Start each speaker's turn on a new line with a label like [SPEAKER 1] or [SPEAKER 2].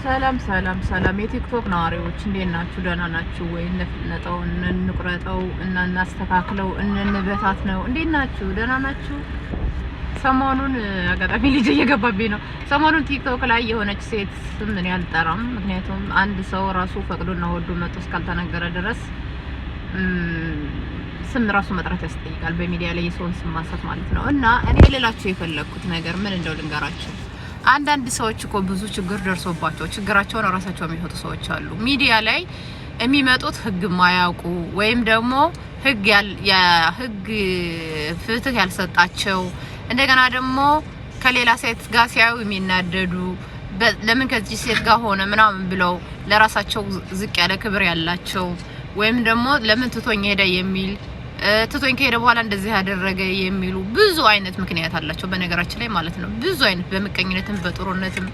[SPEAKER 1] ሰላም ሰላም ሰላም የቲክቶክ ነዋሪዎች እንዴት ናችሁ? ደህና ናችሁ ወይ? እንፍለጠው፣ እንቁረጠው እና እናስተካክለው፣ እንንበታት ነው። እንዴት ናችሁ? ደህና ናችሁ? ሰሞኑን አጋጣሚ ልጅ እየገባብኝ ነው። ሰሞኑን ቲክቶክ ላይ የሆነች ሴት ስም እኔ አልጠራም፣ ምክንያቱም አንድ ሰው ራሱ ፈቅዶና ወዶ መጥቶ እስካልተናገረ ድረስ ስም ራሱ መጥራት ያስጠይቃል። በሚዲያ ላይ የሰውን ስም ማንሳት ማለት ነው። እና እኔ ልላችሁ የፈለግኩት ነገር ምን እንደው ልንገራችሁ። አንዳንድ ሰዎች እኮ ብዙ ችግር ደርሶባቸው ችግራቸውን ራሳቸው የሚፈቱ ሰዎች አሉ። ሚዲያ ላይ የሚመጡት ህግ ማያውቁ ወይም ደግሞ ህግ ህግ ፍትህ ያልሰጣቸው፣ እንደገና ደግሞ ከሌላ ሴት ጋር ሲያዩ የሚናደዱ፣ ለምን ከዚህ ሴት ጋር ሆነ ምናምን ብለው ለራሳቸው ዝቅ ያለ ክብር ያላቸው፣ ወይም ደግሞ ለምን ትቶኝ ሄደ የሚል፣ ትቶኝ ከሄደ በኋላ እንደዚህ ያደረገ የሚሉ ብዙ አይነት ምክንያት አላቸው። በነገራችን ላይ ማለት ነው፣ ብዙ አይነት በምቀኝነትም በጥሩነትም